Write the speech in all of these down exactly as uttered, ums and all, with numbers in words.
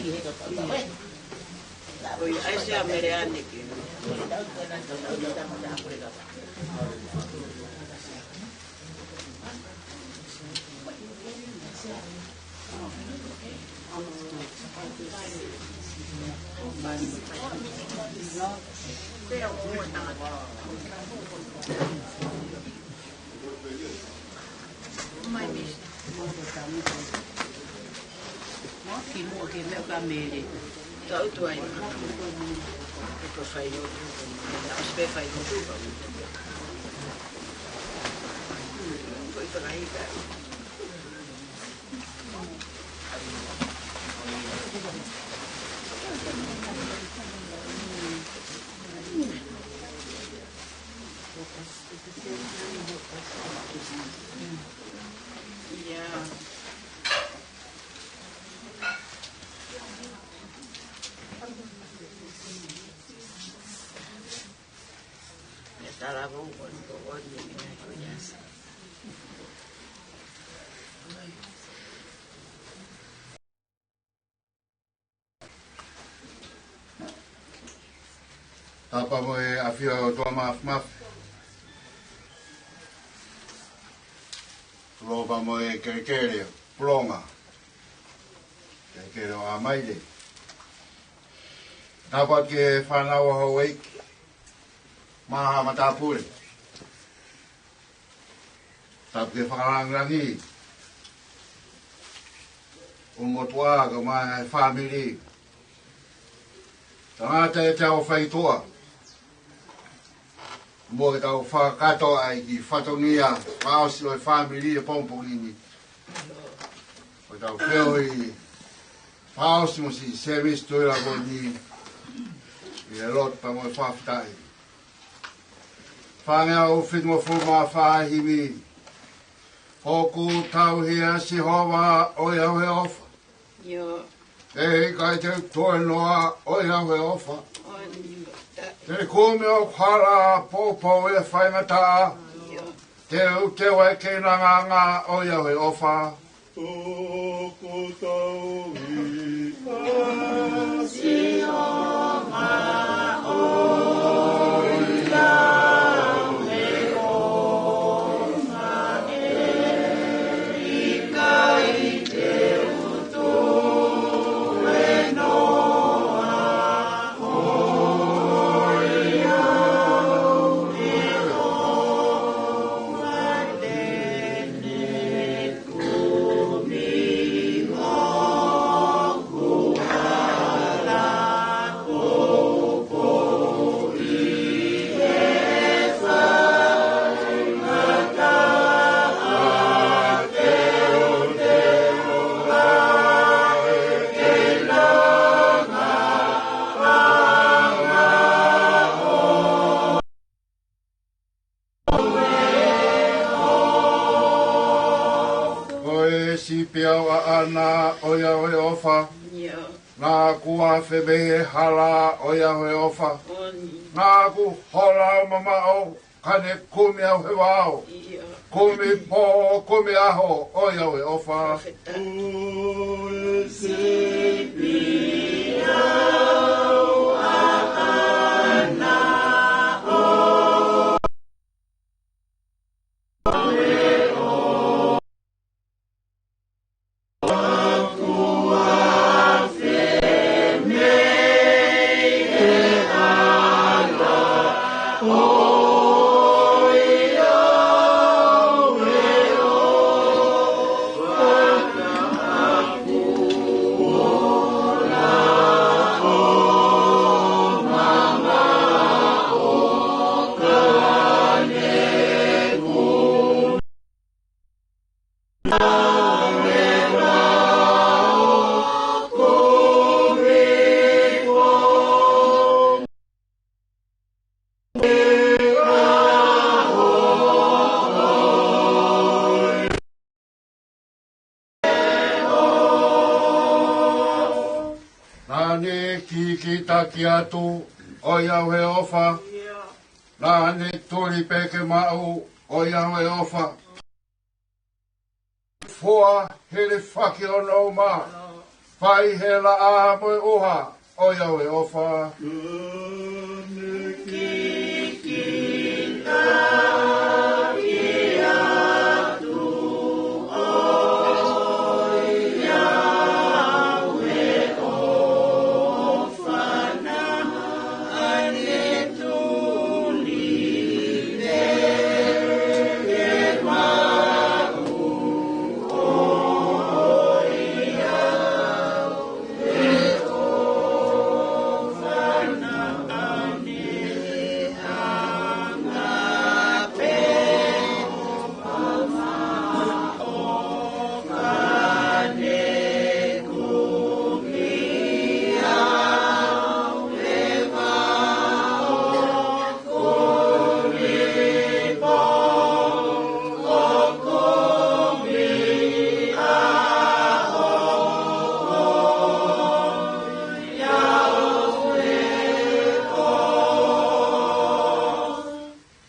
Oi, ʻai se a mele ane ke. Mai, Miss. Mo ki muʻa ke meʻa ka mele. Tau tuai. Ko fai o tu. Tau sipe fai o tu. Ko i fai ka. Yeah. Tapu mo e ʻafio ʻa e ʻOtua Māfimafi. Tuku pē mo e kelekele, pulonga. Kelekele ʻo ʻAmaile. Tapu ki he fānau ʻa houʻeiki, mo haʻa matāpule. Tapu ki he fakalāngilangi ʻo e motuʻa kae ʻumaʻā e fāmili. Tangata ʻe tau faitoʻa. Mo ke tau fakakātoa ai ki he fatongia fakaʻosi ʻo e fāmili ʻi he pongipongi ni. Ko ʻetau feohi fakaʻosi mo siʻi sēvisi tuʻi la ko eni. ʻI he lotu pea mo e fakafetaʻi. Fāngeau fitungofulu mā fā himi. ʻOku tauhi ʻa Sihova ʻo ʻi ai ʻa e ʻofa. ʻIo. ʻE ʻikai te u toe noa ʻo ʻi ai ʻa e ʻofa. ʻOni. Te ne kumi ʻo hala poupou ʻi he faingataʻa. ʻIo. Teuteu ʻa e keinanga ʻo ʻi ai ʻa e ʻofa. ʻOku tauhi ʻa Sihova ʻo ʻi ai ʻa e ʻofa. ʻE ʻikai te u toe noa ʻo ʻi ai ʻa e ʻofa. Ko e sipi au ʻaʻana ʻo ʻi ai ʻa e ʻofa. ʻIo. Naʻa ku afe mei he hala ʻo ʻi ai ʻa e ʻofa. ʻOni. Naʻa ku hola ʻo mamaʻo, ka ne kumi au he vao. ʻIo. Kumi pō, kumi ʻaho, ʻo ʻi ai ʻa e ʻofa. Fakafetaʻi. Ko e sipi au ʻaʻana ʻo ʻi ai ʻa e ʻofa. Naʻa ne kikitaki atu ʻo ʻi ai ʻa e ʻofa. Naʻa ne tuli pē ke maʻu ʻo ʻi ai ʻa e ʻofa. Fua he lefaki ʻo e uma, fai he laʻā mo e ʻuha, ʻo ʻi ai ʻa e ʻofa.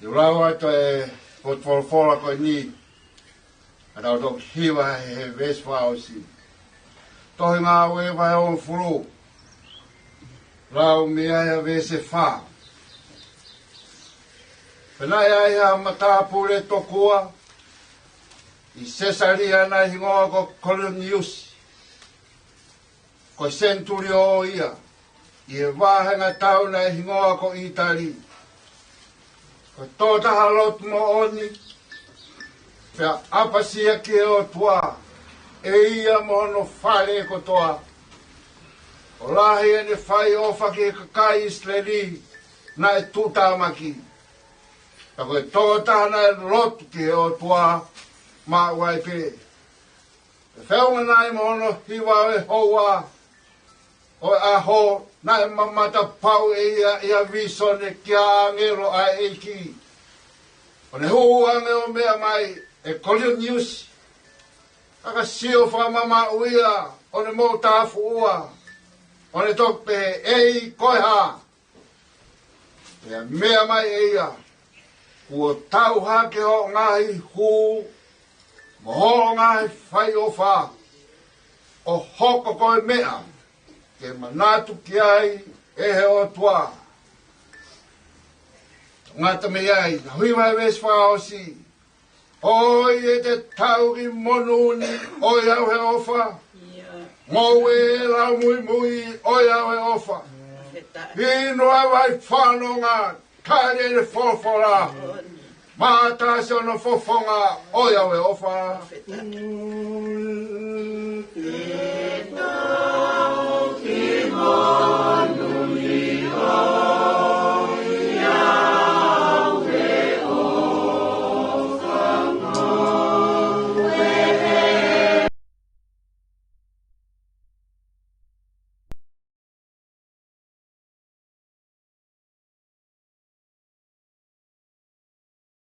Te u lau atu e potu folofola ko eni, ka tau toki hiva he veesi fakaʻosi. Tohi Ngāue vahe hongofulu. Lau mei ai ʻa e veesi fā. Pea naʻe ʻi ai ha matāpule tokua ʻi Sesalia naʻe hingoa ko Koloniusi. Ko e senituliō ia ʻi he vāhenga tau naʻe hingoa ko ʻĪtali. Ko e tokotaha lotu moʻoni, pea ʻapasia ki he ʻOtua ʻe ia mo hono fale kotoa. ʻO lahi ʻene fai ʻofa ki he kakai ʻIsileli naʻe tuʻutāmaki. Pea ko e tokotaha naʻe lotu ki he ʻOtua maʻu ai pē. Pea feʻunga nai mo hono hiva ʻo e houa ʻo e ʻaho, naʻe mamata pau ʻe ia ʻi ha vīsone ki ha ʻāngelo ʻa e ʻEiki, ʻo ne hū ange ʻo meʻa mai, ʻE Koloniusi. Ka ka sio fakamamaʻu ia, ʻo ne moʻutāfuʻua, ʻo ne toki pehē, ʻEiki, ko e hā? Pea meʻa mai ʻe ia, Kuo tau hake hoʻo ngaahi hū mo hoʻo ngaahi fai ʻofa, ʻo hoko ko e meʻa ke manatu ki ai ʻe he ʻOtua. Ngata mei ai, naʻe hū mai e veesi fakaʻosi. ʻOi ʻete tauhi monū ni, ʻoi au he ʻofa. Ngoue ʻe lau muimui, ʻoi au he ʻofa. Inu ʻa e vai fanonga, tali ʻene folofola. Mātasi hono fofonga, ʻoi au he ʻofa.